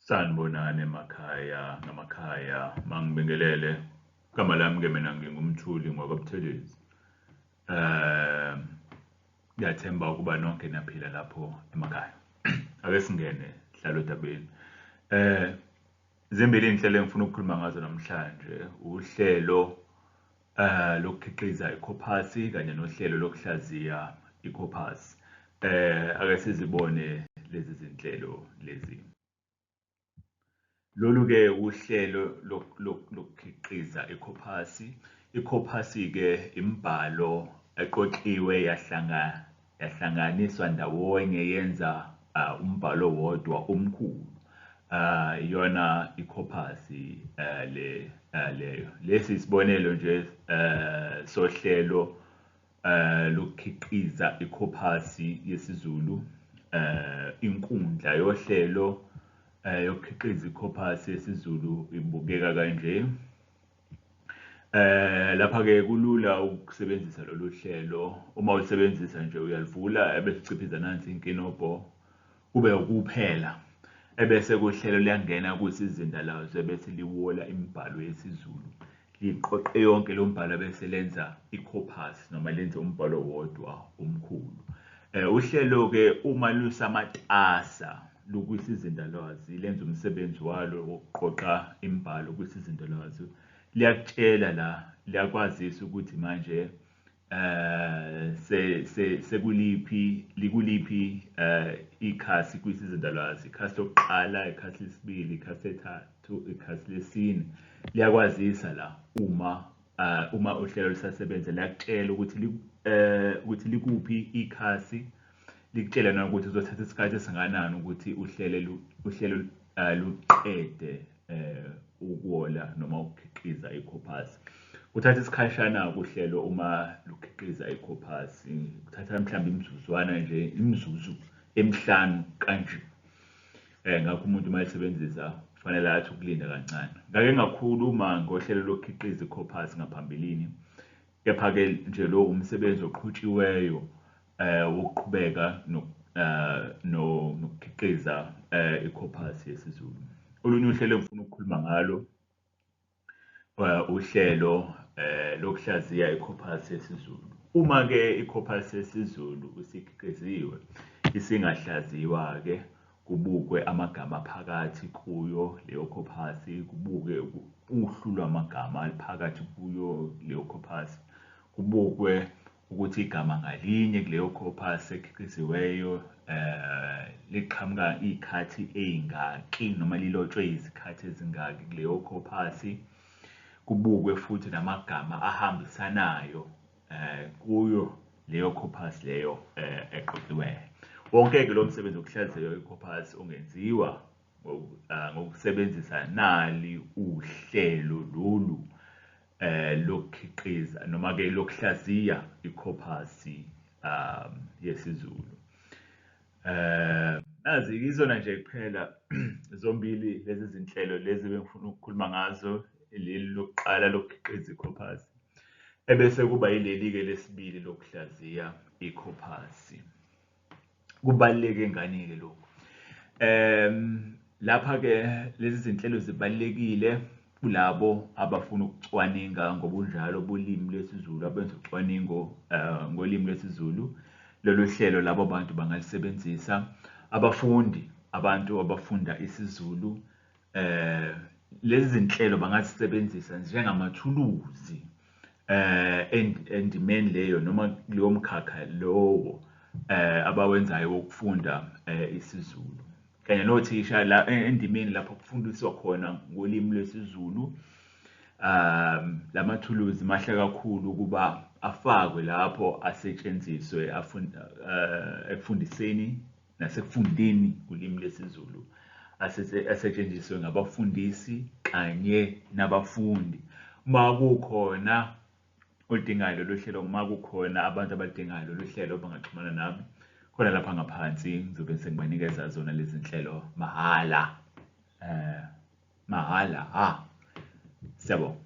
Sanibonani emakhaya ngamakhaya, mangibingelele. Igama lami-ke mina nginguMthuli ngwakaButhelezi. Ngiyathemba ukuba nonke niyaphila lapho emakhaya. Ake singene sihlale odabeni. Zimbili iy'nhlelo engifuna ukukhuluma ngazo namhlanje, uhlelo lokukhiqiza ikhophasi kanye nohlelo lokuhlaziya ikhophasi. Ake sizibone lezi zinhlelo lezi. Lolu-ke uhlelo lokukhiqiza ikhophasi. Ikhophasi-ke imibhalo eqoqiwe yahlanganiswa ndawonye yenza umbhalo owodwa omkhulu. Iyona ikhophasi le leyo. Lesi isibonelo nje sohlelo lokukhiqiza ikhophasi yesiZulu, inkundla yohlelo yokukhiqiza ikhophasi yesiZulu ibukeka kanje. Lapha-ke kulula ukusebenzisa lolu hlelo. Uma ulisebenzisa nje uyalivula ebese uciphiza nansi inkinobho kube ukuphela. Ebese kuhlelo liyangena kwisizindalwazi ebese liwola imibhalo yesiZulu. Liqoqe yonke lo mbhalo bese lenza ikhophasi noma lenze umbhalo owodwa omkhulu. Uhlelo-ke uma lusamatasa lukwisizindalwazi lenza umsebenzi walo wokuqoqa imibhalo kwisizindalwazi, liyakutshela la, liyakwazisa ukuthi manje sekuliphi, likuliphi ikhasi kwisizindalwazi, ikhasi lokuqala, ikhasi lesibili, ikhasi lesithathu, ikhasi lesine. Liyakwazisa la uma uhlelo lusasebenza liyakutshela ukuthi ukuthi likuphi ikhasi, likutshele nokuthi kuzothatha isikhathi esingakanani ukuthi uhlelo luqede ukuwola noma ukukhiqiza ikhophasi. Kuthatha isikhashana-ke uhlelo uma lukhiqiza ikhophasi, kuthatha mhlawumbe imizuzwana nje, imizuzu emihlanu kanje. Ngakho umuntu uma elisebenzisa kufanele athi ukulinda kancane. Ngake ngakhuluma ngohlelo lokukhiqiza ikhophasi ngaphambilini, kepha-ke nje lo umsebenzi oqhutshiweyo wokuqhubeka nokukhiqiza ikhophasi yesiZulu. Olunye uhlelo engifuna ukukhuluma ngalo uhlelo lokuhlaziya ikhophasi yesiZulu. Uma-ke ikhophasi yesiZulu isikhiqiziwe, isingahlaziwa-ke kubukwe amagama aphakathi kuyo leyo khophasi, kubukwe uhlu lwamagama aliphakathi kuyo leyo khophasi, kubukwe ukuthi igama ngalinye kuleyo khophasi ekhiqiziweyo liqhamuka iy'khathi ey'ngaki noma lilotshwe izikhathi ezingaki kuleyo khophasi. Kubukwe futhi namagama ahambisanayo kuyo leyo khophasi leyo eqoqiweyo. Wonke-ke lo msebenzi wokuhlaziya ikhophasi ungenziwa ngokusebenzisa nali uhlelo lolu lokukhiqiza noma-ke lokuhlaziya ikhophasi yesiZulu. Nazi izona nje kuphela zombili lezi zinhlelo lezi ebengifuna ukukhuluma ngazo, leli lokuqala lokukhiqiza ikhophasi, ebese kuba yileli-ke lesibili lokuhlaziya ikhophasi. Kubaluleke ngani-ke lokhu? Lapha-ke lezi zinhlelo zibalulekile kulabo abafuna ukucwaninga ngobunjalo bolimi lwesiZulu, abenza ucwaningo ngolimi lwesiZulu. Lolu hlelo labo bantu bangalisebenzisa. Abafundi, abantu abafunda isiZulu, lezi zinhlelo bangazisebenzisa njengamathuluzi endimeni leyo noma kulowo mkhakha lowo abawenzayo wokufunda isiZulu. Kanye nothisha la endimeni lapho kufundiswa khona ngolimi lwesiZulu, lamathuluzi mahle kakhulu ukuba afakwe lapho asetshenziswe ekufundiseni nasekufundeni ulimi lwesiZulu, asetshenziswe ngabafundisi kanye nabafundi. Uma kukhona oludingayo lolu hlelo, uma kukhona abantu abaludingayo lolu hlelo bangaxhumana nami khona lapha ngaphansi, ngizobe sengibanikeza zona lezi nhlelo mahhala, mahhala ha. Siyabonga.